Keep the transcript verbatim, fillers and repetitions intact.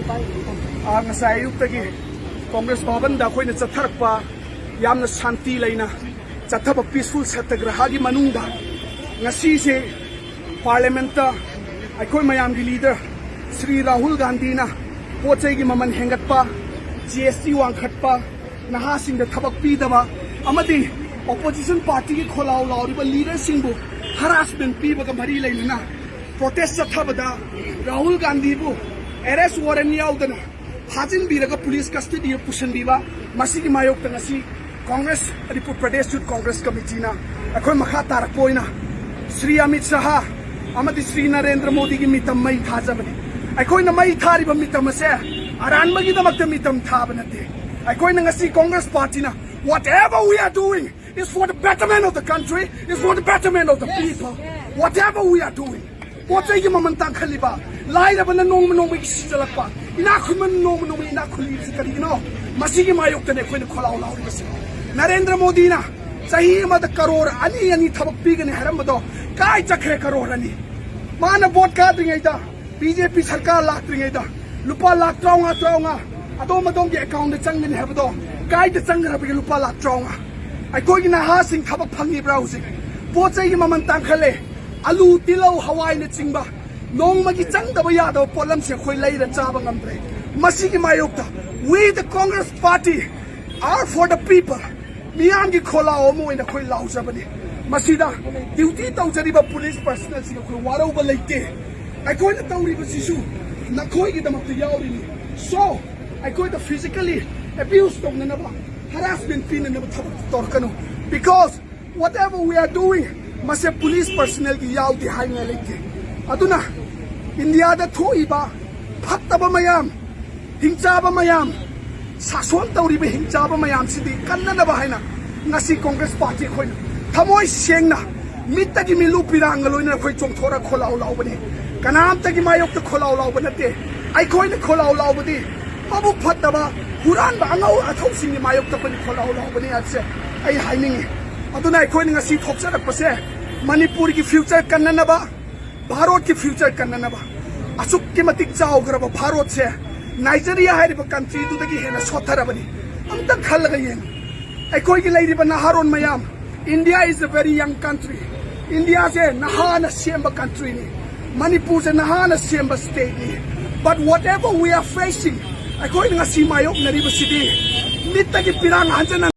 ꯑꯥ, ꯉꯁꯥꯏ ꯑꯌꯨꯛꯇꯒꯤ ꯀꯣꯡꯒ꯭ꯔꯦꯁ ꯚꯕꯟꯗ ꯑꯩꯈꯣꯏꯅ ꯆꯠꯊꯔꯛꯄ, ꯌꯥꯝꯅ ꯁꯥꯟꯇꯤ ꯂꯩꯅ ꯆꯠꯊꯕ peaceful ꯁꯠꯇꯒ꯭ꯔꯍꯒꯤ ꯃꯅꯨꯡꯗ ꯉꯁꯤꯁꯦ ꯄꯥꯔꯂꯤꯌꯥꯃꯦꯟꯠꯇ ꯑꯩꯈꯣꯏ ꯃꯌꯥꯝꯒꯤ ꯂꯤꯗꯔ ꯁ꯭ꯔꯤ ꯔꯥꯍꯨꯜ ꯒꯥꯟꯙꯤꯅ ꯄꯣꯠ ꯆꯩꯒꯤ ꯃꯃꯜ ꯍꯦꯟꯒꯠꯄ, ꯖꯤ ꯑꯦꯁ ꯇꯤ ꯋꯥꯡꯈꯠꯄ, ꯅꯍꯥꯁꯤꯡꯗ ꯊꯕꯛ ꯄꯤꯗꯕ ꯑꯃꯗꯤ ꯑꯣꯄꯣꯖꯤꯁꯟ ꯄꯥꯔꯇꯤꯒꯤ ꯈꯣꯜꯂꯥꯎ ꯂꯥꯎꯔꯤꯕ ꯂꯤꯗꯔꯁꯤꯡꯕꯨ ꯍꯔꯥꯁꯃꯦꯟ ꯄꯤꯕꯒ ꯃꯔꯤ ꯂꯩꯅꯅ ꯄ꯭ꯔꯣꯇꯦꯁ ꯆꯠꯊꯕꯗ ꯔꯥꯍꯨꯜ ꯒꯥꯟꯙꯤꯕꯨ ꯑꯦꯔꯦꯁ ꯋꯥꯔꯦꯟ ꯌꯥꯎꯗꯅ ꯐꯥꯖꯤꯟꯕꯤꯔꯒ ꯄꯨꯂꯤꯁ ꯀꯁꯇꯗꯤꯗ ꯄꯨꯁꯤꯟꯕꯤꯕ, ꯃꯁꯤꯒꯤ ꯃꯥꯌꯣꯛꯇ ꯉꯁꯤ ꯀꯣꯡꯒ꯭ꯔꯦꯁ, ꯃꯅꯤꯄꯨꯔ ꯄ꯭ꯔꯗꯦꯁ ꯌꯨꯠ ꯀꯣꯡꯒ꯭ꯔꯦꯁ ꯀꯃꯤꯇꯤꯅ ꯑꯩꯈꯣꯏ ꯃꯈꯥ ꯇꯥꯔꯛꯄ ꯑꯣꯏꯅ ꯁ꯭ꯔꯤ ꯑꯃꯤꯠ ꯁꯥꯍ ꯑꯃꯗꯤ ꯁ꯭ꯔꯤ ꯅꯔꯦꯟꯗ꯭ꯔ ꯃꯣꯗꯤꯒꯤ ꯃꯤꯇꯝ ꯃꯩ ꯊꯥꯖꯕꯅꯤ꯫ ꯑꯩꯈꯣꯏꯅ ꯃꯩ ꯊꯥꯔꯤꯕ ꯃꯤꯇꯝ ꯑꯁꯦ ꯑꯔꯥꯟꯕꯒꯤꯗꯃꯛꯇ ꯃꯤꯇꯝ ꯊꯥꯕ ꯅꯠꯇꯦ꯫ ꯑꯩꯈꯣꯏꯅ ꯉꯁꯤ Congress ꯄꯥꯔꯇꯤꯅ, whatever we are doing is for the betterment of the country, is for the betterment of the people. Whatever we are doing, ꯄꯣꯠ ꯆꯩꯒꯤ ꯃꯃꯜ ꯇꯥꯡꯈꯠꯂꯤꯕ, ꯂꯥꯏꯔꯕꯅ ꯅꯣꯡꯃ ꯅꯣꯡꯃꯒꯤ ꯁꯤꯖꯤꯜꯂꯛꯄ, ꯏꯅꯥꯛ ꯈꯨꯟꯕꯅ ꯅꯣꯡꯃ ꯅꯣꯡꯃꯒꯤ ꯏꯅꯥꯛ ꯈꯨꯜꯂꯤꯕꯁꯤ ꯀꯔꯤꯒꯤꯅꯣ? ꯃꯁꯤꯒꯤ ꯃꯥꯌꯣꯛꯇꯅꯦ ꯑꯩꯈꯣꯏꯅ ꯈꯣꯜꯂꯥꯎ ꯂꯥꯎꯔꯤꯕꯁꯦ꯫ ꯅꯔꯦꯟꯗ꯭ꯔ ꯃꯣꯗꯤꯅ ꯆꯍꯤ ꯑꯃꯗ ꯀꯔꯣꯔ ꯑꯅꯤ, ꯑꯅꯤ ꯊꯕꯛ ꯄꯤꯒꯅꯤ ꯍꯥꯏꯔꯝꯕꯗꯣ ꯀꯥꯏ ꯆꯠꯈ꯭ꯔꯦ ꯀꯔꯣꯔ ꯑꯅꯤ? ꯃꯥꯅ ꯚꯣꯠ ꯀꯥꯗ꯭ꯔꯤꯉꯩꯗ, ꯕꯤ ꯖꯦ ꯄꯤ ꯁꯔꯀꯥꯔ ꯂꯥꯛꯇ꯭ꯔꯤꯉꯩꯗ ꯂꯨꯄꯥ ꯂꯥꯈ ꯇꯔꯥꯃꯉꯥ, ꯇꯔꯥꯃꯉꯥ ꯑꯗꯣꯝ ꯑꯗꯣꯝꯒꯤ ꯑꯦꯀꯥꯎꯟꯗ ꯆꯪꯒꯅꯤ ꯍꯥꯏꯕꯗꯣ ꯀꯥꯏꯗ ꯆꯪꯈ꯭ꯔꯕꯒꯦ? ꯂꯨꯄꯥ ꯂꯥꯈ ꯇꯔꯥꯃꯉꯥ꯫ ꯑꯩꯈꯣꯏꯒꯤ ꯅꯍꯥꯁꯤꯡ ꯊꯕꯛ ꯐꯪꯉꯤꯕ꯭ꯔꯥ ꯍꯧꯖꯤꯛ? ꯄꯣꯠ ꯆꯩꯒꯤ ꯃꯃꯜ ꯇꯥꯡꯈꯠꯂꯦ, ꯑꯂꯨ, ꯇꯤꯜꯍꯧ, ꯍꯋꯥꯏꯅꯆꯤꯡꯕ ꯅꯣꯡꯃꯒꯤ ꯆꯪꯗꯕ ꯌꯥꯗꯕ ꯄꯣꯠꯂꯝꯁꯦ ꯑꯩꯈꯣꯏ ꯂꯩꯔ ꯆꯥꯕ ꯉꯝꯗ꯭ꯔꯦ꯫ ꯃꯁꯤꯒꯤ ꯃꯥꯌꯣꯛꯇ we the Congress Party are for the people, ꯃꯤꯌꯥꯝꯒꯤ ꯈꯣꯜꯂꯥꯎ ꯑꯃ ꯑꯣꯏꯅ ꯑꯩꯈꯣꯏ ꯂꯥꯎꯖꯕꯅꯤ꯫ ꯃꯁꯤꯗ ꯗ꯭ꯌꯨꯇꯤ ꯇꯧꯖꯔꯤꯕ ꯄꯨꯂꯤꯁ ꯄꯔꯁꯅꯦꯜꯁꯤꯡ ꯑꯩꯈꯣꯏ ꯋꯥꯔꯧꯕ ꯂꯩꯇꯦ꯫ ꯑꯩꯈꯣꯏꯅ ꯇꯧꯔꯤꯕꯁꯤꯁꯨ ꯅꯈꯣꯏꯒꯤꯗꯃꯛꯇ ꯌꯥꯎꯔꯤꯅꯤ꯫ So, ꯑꯩꯈꯣꯏꯗ ꯐꯤꯖꯤꯀꯦꯜꯂꯤ ꯑꯦꯕ꯭ꯌꯨꯁ ꯇꯧꯅꯅꯕ, ꯍꯔꯥꯁꯃꯦꯟ ꯄꯤꯅꯅꯕ ꯊꯕꯛ ꯇꯧꯔꯛꯀꯅꯨ꯫ Because whatever we are doing, ꯃꯁꯦ ꯄꯨꯂꯤꯁ ꯄꯔꯁꯅꯦꯜꯒꯤ ꯌꯥꯎꯗꯦ ꯍꯥꯏꯅꯤꯡꯉꯥꯏ ꯂꯩꯇꯦ꯫ ꯑꯗꯨꯅ ꯏꯟꯗꯤꯌꯥꯗ ꯊꯣꯛꯏꯕ ꯐꯠꯇꯕ ꯃꯌꯥꯝ, ꯍꯤꯡꯆꯥꯕ ꯃꯌꯥꯝ, ꯁꯥꯁꯣꯟ ꯇꯧꯔꯤꯕ ꯍꯤꯡꯆꯥꯕ ꯃꯌꯥꯝꯁꯤꯗꯤ ꯀꯟꯅꯅꯕ ꯍꯥꯏꯅ ꯉꯁꯤ ꯀꯣꯡꯒ꯭ꯔꯦꯁ ꯄꯥꯔꯇꯤ ꯑꯩꯈꯣꯏꯅ ꯊꯃꯣꯏ ꯁꯦꯡꯅ ꯃꯤꯠꯇꯒꯤ ꯃꯤꯠꯂꯨ ꯄꯤꯔꯥꯡꯒ ꯂꯣꯏꯅꯅ ꯑꯩꯈꯣꯏ ꯆꯣꯡꯊꯣꯔ ꯈꯣꯜꯂꯥꯎ ꯂꯥꯎꯕꯅꯤ꯫ ꯀꯅꯥꯝꯇꯒꯤ ꯃꯥꯌꯣꯛꯇ ꯈꯣꯜꯂꯥꯎ ꯂꯥꯎꯕ ꯅꯠꯇꯦ꯫ ꯑꯩꯈꯣꯏꯅ ꯈꯣꯜꯂꯥꯎ ꯂꯥꯎꯕꯗꯤ ꯃꯕꯨꯛ ꯐꯠꯇꯕ, ꯍꯨꯔꯥꯟꯕ, ꯑꯉꯧ ꯑꯊꯧꯁꯤꯡꯒꯤ ꯃꯥꯌꯣꯛꯇ ꯑꯩꯈꯣꯏꯅ ꯈꯣꯜꯂꯥꯎ ꯂꯥꯎꯕꯅꯤ ꯍꯥꯏꯕꯁꯦ ꯑꯩ ꯍꯥꯏꯅꯤꯡꯉꯤ꯫ ꯑꯗꯨꯅ ꯑꯩꯈꯣꯏꯅ ꯉꯁꯤ ꯊꯣꯛꯆꯔꯛꯄꯁꯦ ꯃꯅꯤꯄꯨꯔꯒꯤ ꯐ꯭ꯌꯨꯆꯔ ꯀꯟꯅꯅꯕ, ꯚꯥꯔꯣꯠꯀꯤ ꯐ꯭ꯌꯨꯆꯔ ꯀꯟꯅꯅꯕ, ꯑꯁꯨꯛꯀꯤ ꯃꯇꯤꯛ ꯆꯥꯎꯈ꯭ꯔꯕ ꯚꯥꯔꯣꯠꯁꯦ ꯅꯥꯏꯖꯦꯔꯤꯌꯥ ꯍꯥꯏꯔꯤꯕ ꯀꯟꯇ꯭ꯔꯤꯗꯨꯗꯒꯤ ꯍꯦꯟꯅ ꯁꯣꯠꯊꯔꯕꯅꯤ꯫ ꯑꯝꯇꯪ ꯈꯜꯂꯒ ꯌꯦꯡꯉꯨ꯫ ꯑꯩꯈꯣꯏꯒꯤ ꯂꯩꯔꯤꯕ ꯅꯍꯥꯔꯣꯟ ꯃꯌꯥꯝ, India is a very young country. ꯏꯟꯗꯤꯌꯥꯁꯦ ꯅꯍꯥꯅ ꯁꯦꯝꯕ ꯀꯟꯇ꯭ꯔꯤꯅꯤ꯫ ꯃꯅꯤꯄꯨꯔꯁꯦ ꯅꯍꯥꯅ ꯁꯦꯝꯕ ꯁ꯭ꯇꯦꯠꯅꯤ꯫ But whatever we are facing, ꯑꯩꯈꯣꯏꯅ ꯉꯁꯤ ꯃꯥꯌꯣꯛꯅꯔꯤꯕꯁꯤꯗꯤ ꯃꯤꯠꯇꯒꯤ ꯄꯤꯔꯥꯡ ꯍꯟꯖꯟꯅ